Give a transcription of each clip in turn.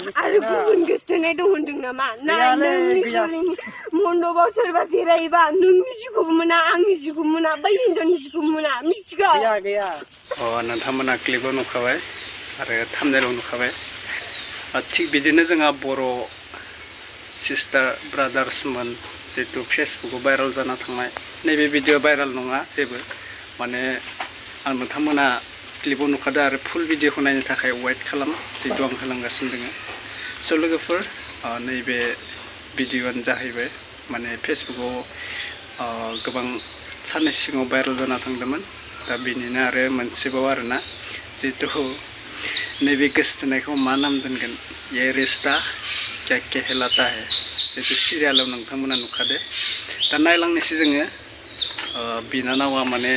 आरो गुबुन गोसथोनाय दं होनदों नामा नाय नोंनि जुलिनि मन्दपाव सोरबा जिरायोबा नोंनि जिखौबो मोना आंनि जिखौ मोना बै हिनजावनि जिखौ मोना मिथिगौ गैया नोंथांमोना क्लिपाव नुखाबाय आरो थाम्बनेलाव नुखाबाय थिग बिदिनो जोंहा बर' सिस्टार ब्रादार्समोन जितु फेसबुकाव भाइरेल जाना थांनाय नैबे भिडिअ भाइरेल नङा जेबो माने आं नोंथांमोना क्लिपाव नुखादों आरो फुल भिडिअखौ नायनो थाखाय वेट खालाम जितु आं होलांगासिनो दङ स' लोगोफोर नैबे भिडिअआनो जाहैबाय माने फेसबुकाव गोबां साननै सिगाङाव भाइरेल जाना थांदोंमोन दा बेनिनो आरो मोनसेबाव आरोना जितु नैबे गोसथोनायखौ मा नाम दोनगोन ये रिश्ता क्या कहलाता है जितु सिरियालाव नोंथांमोना नुखादो दा नायलांनोसै जोङो बिनानावा माने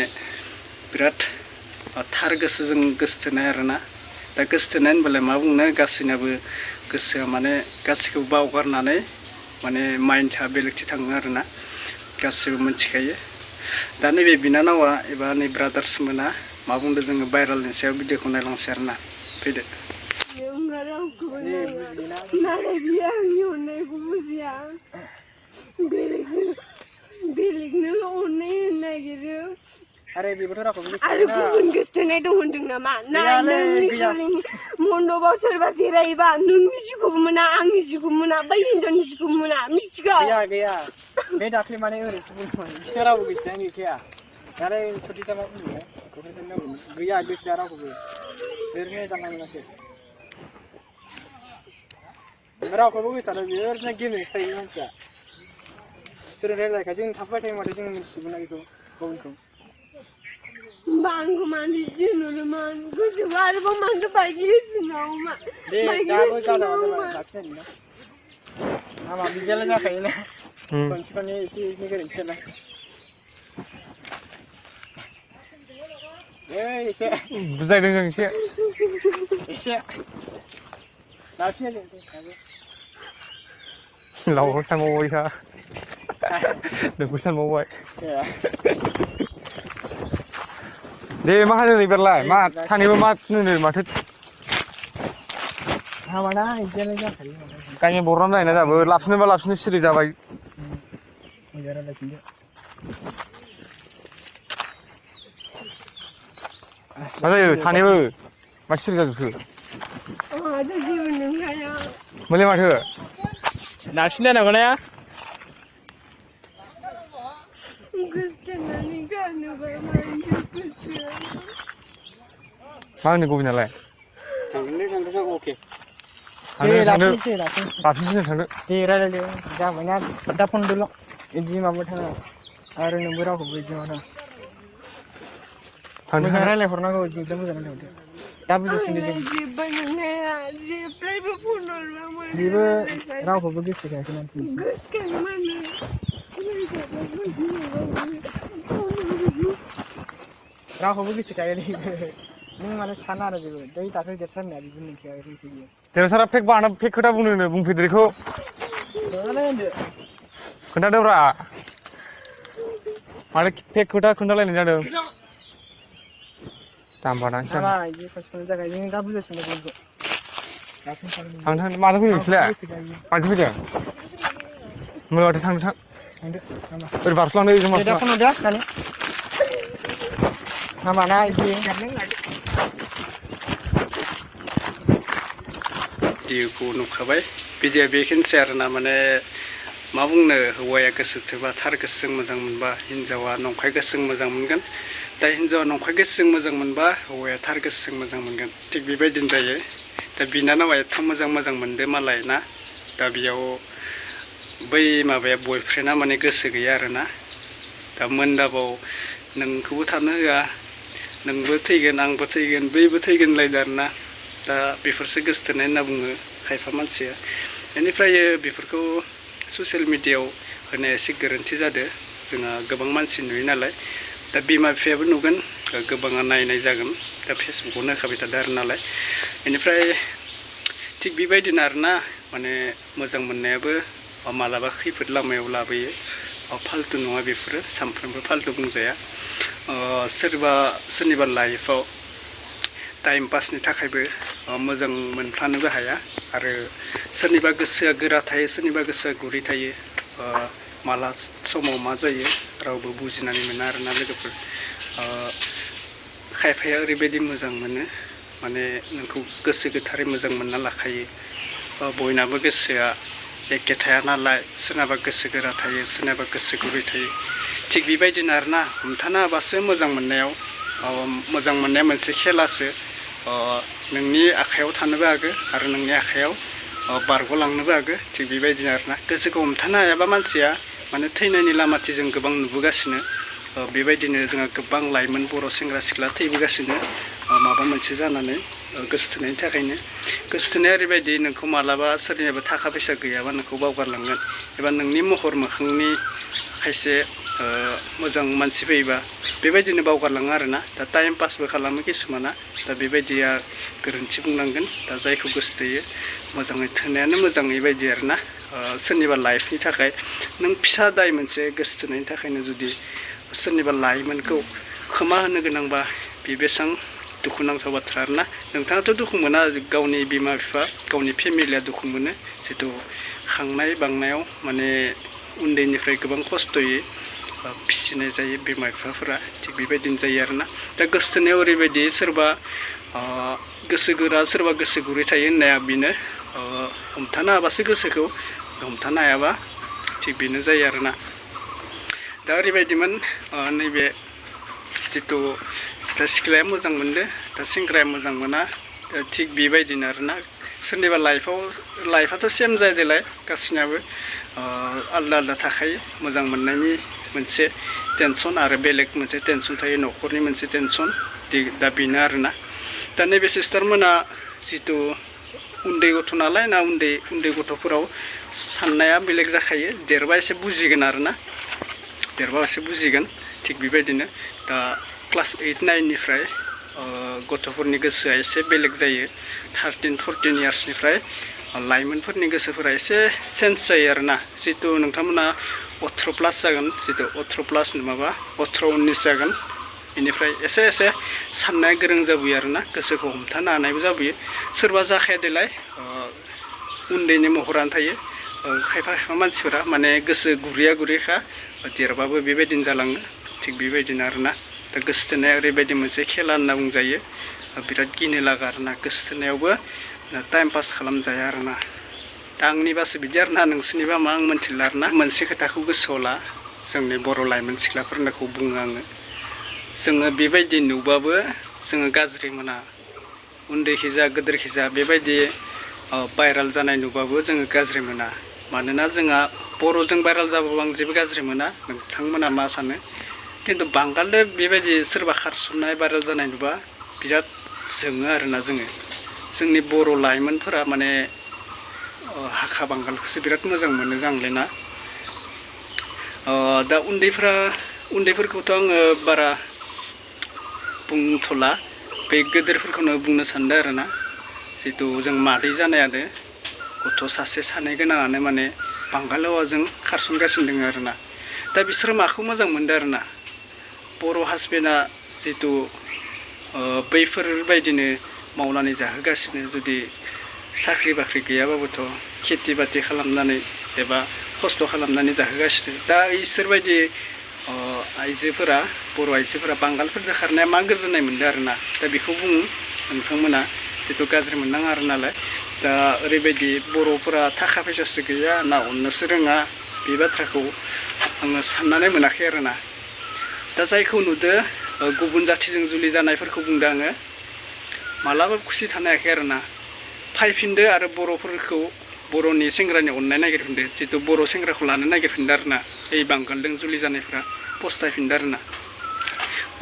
बिराद थार गोसोजों गोसथोनाय आरोना दा गोसथोनाय होनबालाय मा बुंनो गासैनाबो गोसोआ माने गासैखौबो बावगारनानै माने माइन्डआ बेलेगथि थाङो आरोना गासैबो मिथिखायो दा नैबे बिनानावा एबा नै ब्रादार्समोना मा बुंदों जोङो भाइरेलनि सायाव भिडिअखौ नायलांसै आरोना फैदो नाथाय बियो आंनि अननायखौ बुजिया बेलेगनो अननाय होनो नागिरो आरो गुबुन गोसथोनाय दं होनदों नामा नाय नोंनि जुलिनि मन्दपाव सोरबा जिरायोबा नोंनि जिखौबो मोना आंनि जिखौ मोना बै हिनजावनि जिखौ मोना मिथिगौ गैया बे दाख्लै माने ओरैसो बुंदोंमोन बिसोर रावबो गैखायानो गैखाया आरो सथिथा मा बुंदों गैया गोसोआ रावखौबो ओरैनो जानला मोनासो रावखौबो गोसोआनो बियो ओरैनो गेलेनोसो थायो मानसिया सोर रायज्लायखायो जों थाफाबाय थायो माथो जों मिथिजोबो ना बेखौ गुबुनखौ Bangku mandi jenuh man, gue juga ada pemangku pagi sinau mak. Dapat kalau ada macam ni. Ama bijalan nak kaya na. Konsep ni ini kerja na. Isi. Besar dengan isi. Isi. Tapi ni. Lau sama boy ha. Dah bukan mau boy. दे मा होनो बेरलाय मा सानैबो मा होनो माथो हाबाना इदियानो जाखायो गायनो बरनानै नायना जाबो लाफिनोबा लाफिनो सिरि जाबाय मा जायो सानैबो मा सिरि जाजोबखो मोनलाय माथो नारसिनलायनांगौ ना मा होनो गबिनालाय थांगोन अके लाफिनसै थांदो दे रायज्लायदो जाबायना दा फनदोल' बिदि माबा थाङा आरो नोंबो रावखौबो बिदि माबा मोजां रायज्लायहरनांगौ बिदिनो मोजाङै थांदो दा बुजिसिनदो जों बेबो रावखौबो गोसोखायाखै मानसि रावखौबो गोसोखायाखै नों माने साना आरो जेबो दै दाख्लै देरसारनाया बिदि नंखायाखै देरसारा फेक खोथा बुंनो बुंफैदो बेखौ खोन्थादोब्रा माने फेक खोथा खोन्थालायनाय जादों दामबादांसो दा बुजायसिनदो माजों फैदों नोंसोरलाय माजों फैदों मोजाङाथ' थांदो ओरै बारस'लांदो ओजों बारस'लां हामाना बिदि भिडिअखौ नुखाबाय भिडिअ बेखिनिसै आरोना माने मा बुंनो हौवाया गोसो थोबा थार गोसोजों मोजां मोनबा हिन्जावा नंखाय गोसोजों मोजां मोनगोन दा हिन्जावा नंखाय गोसोजों मोजां मोनबा हौवाया थार गोसोजों मोजां मोनगोन थिग बेबायदिनो जायो दा बिनानावा एथ' मोजां मोनदो मालाय ना दा बेयाव बै माबाया बयफ्रेन्डआ माने गोसो गैया आरोना दा मोनदाबाव नोंखौबो थानो होआ नोंबो थैगोन आंबो थैगोन बैबो थैगोन लायदो आरोना दा बेफोरसो गोसथोनाय होनना बुङो खायफा मानसिया बेनिफ्राय बेफोरखौ ससियेल मिडियायाव होनाया एसे गोरोन्थि जादों जोंहा गोबां मानसि नुयो नालाय दा बिमा बिफायाबो नुगोन गोबाङा नायनाय जागोन दा फेसबुकाव नायखाबाय थादों आरो नालाय बेनिफ्राय थिग बेबायदिनो आरोना माने मोजां मोननायाबो मालाबा खैफोद लामायाव लाबोयो फाल्तु नङा बेफोरो सानफ्रोमबो फाल्तु बुंजाया सोरनिबा लाइफआव टाइम पासनि थाखायबो मोजां मोनफ्लानोबो हाया आरो सोरनिबा गोसोआ गोरा थायो सोरनिबा गोसोआ गुरै थायो माला समाव मा जायो रावबो बुजिनानै मोना आरोना लोगोफोर खायफाया ओरैबायदि मोजां मोनो माने नोंखौ गोसो गोथारै मोजां मोनना लाखायो बयनाबो गोसोआ एखे थाया नालाय सोरनाबा गोसो गोरा थायो सोरनाबा गोसो गुरै थायो थिग बेबायदिनो आरोना हमथानो हाबासो मोजां मोननायाव मोजां मोननाया मोनसे खेलासो नोंनि आखायाव थानोबो हागौ आरो नोंनि आखायाव बारग'लांनोबो हागौ थिग बेबायदिनो आरोना गोसोखौ हमथानो हायाबा मानसिया माने थैनायनि लामाथि जों गोबां नुबोगासिनो बेबायदिनो जोंहा गोबां लाइमोन बर' सेंग्रा सिख्ला थैबोगासिनो माबा मोनसे जानानै गोसो थोनायनि थाखायनो गोसो थोनाया ओरैबायदि नोंखौ मालाबा सोरनियाबा थाखा फैसा गैयाबा नोंखौ बावगारलांगोन एबा नोंनि महर मोखांनि खायसे मोजां मानसि फैयोबा बेबायदिनो बावगारलाङो आरोना दा टाइम पासबो खालामो किसुमाना दा बेबायदिया गोरोन्थि बुंनांगोन दा जायखौ गोसो थोयो मोजाङै थोनायानो मोजां बेबायदि आरोना सोरनिबा लाइफनि थाखाय नों फिसा दाय मोनसे गोसो थोनायनि थाखायनो जुदि सोरनिबा लाइमोनखौ खोमा होनो गोनांबा बे बेसेबां दुखुनांथाव बाथ्रा आरोना नोंथाङाथ' दुखु मोना गावनि बिमा बिफा गावनि फेमिलिया दुखु मोनो जितु खांनाय बांनायाव माने उन्दैनिफ्राय गोबां खस्थ'यै फिसिनाय जायो बिमा बिफाफोरा थिग बेबायदिनो जायो आरोना दा गोसो थोनायाव ओरैबायदि सोरबा गोसो गोरा सोरबा गोसो गुरै थायो होननाया बेनो हमथानो हाबासो गोसोखौ हमथानो हायाबा थिग बेनो जायो आरोना दा ओरैबायदिमोन नैबे जितु दा सिख्लाया मोजां मोनदो दा सेंग्राया मोजां मोना थिग बेबायदिनो आरोना सोरनिबा लाइफआथ' सेम जाया देलाय गासिनाबो आलदा आलदा थाखायो मोजां मोननायनि मोनसे टेनसन आरो बेलेग मोनसे टेनसन थायो न'खरनि मोनसे टेनसन दा बेनो आरोना दा नैबे सिस्टारमोना जितु उन्दै गथ' नालाय ना उन्दै गथ'फोराव साननाया बेलेग जाखायो देरबा एसे बुजिगोन आरोना देरबा एसे बुजिगोन थिग बेबायदिनो दा क्लास 8, 9निफ्राय गथ'फोरनि गोसोआ एसे बेलेग जायो 13, 14 इयार्सनिफ्राय लाइमोनफोरनि गोसोफोरा एसे चेन्ज जायो आरोना जितु नोंथांमोना 18 प्लास जागोन जितु 18 प्लास नङाबा 18, 19 जागोन बेनिफ्राय एसे साननाया गोरों जाबोयो आरोना गोसोखौ हमथानो हानायबो जाबोयो सोरबा जाखाया देलाय उन्दैनि महरानो थायो खायफा मानसिफोरा माने गोसो गुरैखा देरबाबो बेबायदिनो जालाङो थिग बेबायदिनो आरोना दा गोसो थोनाया ओरैबायदि मोनसे खेला होनना बुंजायो बिराद गिनो लागा आरोना गोसो थोनायावबो टाइम पास खालामजाया आरोना दा आंनिबासो बिदि आरोना नोंसोरनिबा मा आं मोन्थिला आरोना मोनसे खोथाखौ गोसोआव ला जोंनि बर' लाइमोन सिख्लाफोरनिखौ बुङो आङो जोङो बेबायदि नुबाबो जोङो गाज्रि मोना उन्दैखि जा गोदोरखि जा बेबायदि भाइरेल जानाय नुबाबो जोङो गाज्रि मोना मानोना जोंहा बर'जों भाइरेल जाबाबो आं जेबो गाज्रि मोना नोंथांमोना मा सानो खिन्थु बांगालजों बेबायदि सोरबा खारसननाय भाइरेल जानाय नुबा बिराद जोङो आरोना जोंनि बर' लाइमोनफोरा माने हाखा बांगालखौसो बिराद मोजां मोनो आंलायना दा उन्दैफोरखौथ' आङो बारा बुंथ'ला बे गेदेरफोरखौनो बुंनो सानदों आरोना जितु जों मादै जानायानो गथ' सासे सानै गोनाङानो माने बांगाल हौवाजों खारसनगासिनो दङ आरोना दा बिसोरो माखौ मोजां मोनदों आरोना बर' हासबेन्डआ जितु बैफोरबायदिनो मावनानै जाहोगासिनो जुदि साख्रि बाख्रि गैयाबाबोथ' खेथि बाथि खालामनानै एबा खस्थ' खालामनानै जाहोगासिनो दा इसोरबायदि आइजोफोरा बर' आइजोफोरा बांगालफोरजों खारनाया मा गोजोननाय मोनदों आरोना दा बेखौ बुङो नोंथांमोना जितु गाज्रि मोननाङा आरो नालाय दा ओरैबायदि बर'फोरा थाखा फैसासो गैया ना अननोसो रोङा बे बाथ्राखौ आङो साननानै मोनाखै आरोना दा जायखौ नुदो गुबुन जाथिजों जुलि जानायफोरखौ बुंदों आङो मालाबाबो खुसि थानो हायाखै आरोना फायफिनदो आरो बर'नि सेंग्रानि अननाय नागिरफिनदो जितु बर' सेंग्राखौ लानो नागिरफिनदो आरोना ओइ बांगालजों जुलि जानायफ्रा पस्थायफिनदो आरोना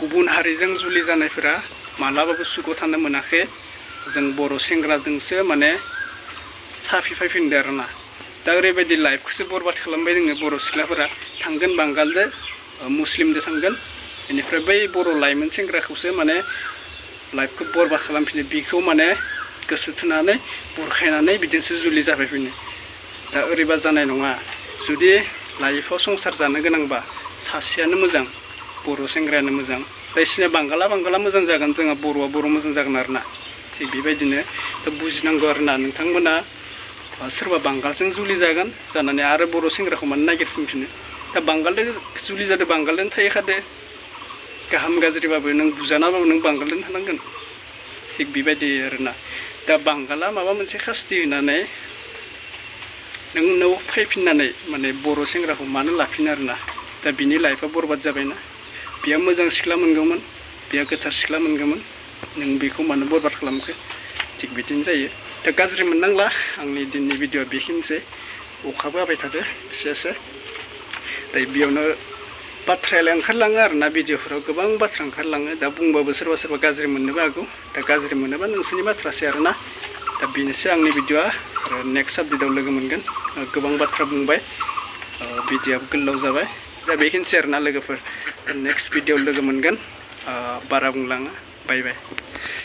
गुबुन हारिजों जुलि जानायफोरा मालाबाबो सुखआव थानो मोनाखै जों बर' सेंग्राजोंसो माने साफि फैफिनदो आरोना दा ओरैबायदि लाइफखौसो बरबाद खालामबाय जोङो बर' सिख्लाफोरा थांगोन बांगालजों मुस्लिमजों थांगोन बेनिफ्राय बै बर' लाइमोन सेंग्राखौसो माने लाइफखौ बरबाद खालामफिनो बिखौ माने गोसो थोनानै बुरखायनानै बिदिनोसो जुलि जाफैफिनो दा ओरैबा जानाय नङा जुदि लाइफआव संसार जानो गोनांबा सासेयानो मोजां बर' सेंग्रायानो मोजां दा बिसोरनिया बांगाला मोजां जागोन जोंहा बर'आ बर' मोजां जागोन आरोना थिग बेबायदिनो दा बुजिनांगौ आरोना नोंथांमोना सोरबा बांगालजों जुलि जागोन जानानै आरो बर' सेंग्राखौ मानो नागिरफिनफिनो दा बांगालजों जुलि जादों बांगालजों थाहैखादो गाहाम गाज्रिबाबो नों बुजानाबाबो नों बांगालजों थानांगोन थिग बेबायदि आरोना दा बांगाला माबा मोनसे खास्ति होनानै नों उनाव फैफिननानै माने बर' सेंग्राखौ मानो लाफिनो आरोना दा बिनि लाइफआ बरबाद जाबायना बिया मोजां सिख्ला मोनगौमोन बिया गोथार सिख्ला मोनगौमोन नों बेखौ मानो बरबाद खालामखो थिग बिदिनो जायो दा गाज्रि मोननांला आंनि दिननि भिडिअआ बेखिनिसै अखाबो हाबाय थादो एसे दा बेयावनो बाथ्रायालाय ओंखारलाङो आरोना भिडिअफोराव गोबां बाथ्रा ओंखारलाङो दा बुंबाबो सोरबा गाज्रि मोननोबो हागौ दा गाज्रि मोनोबा नोंसोरनि बाथ्रासै आरोना दा बेनोसै आंनि भिडिअआ आरो नेक्स्ट आपडेटआव लोगो मोनगोन गोबां बाथ्रा बुंबाय भिडिअआ गोलाव जाबाय दा बेखिनिसै आरोना लोगोफोर नेक्स्ट भिडिअआव लोगो मोनगोन बारा बुंलाङा बाय बाय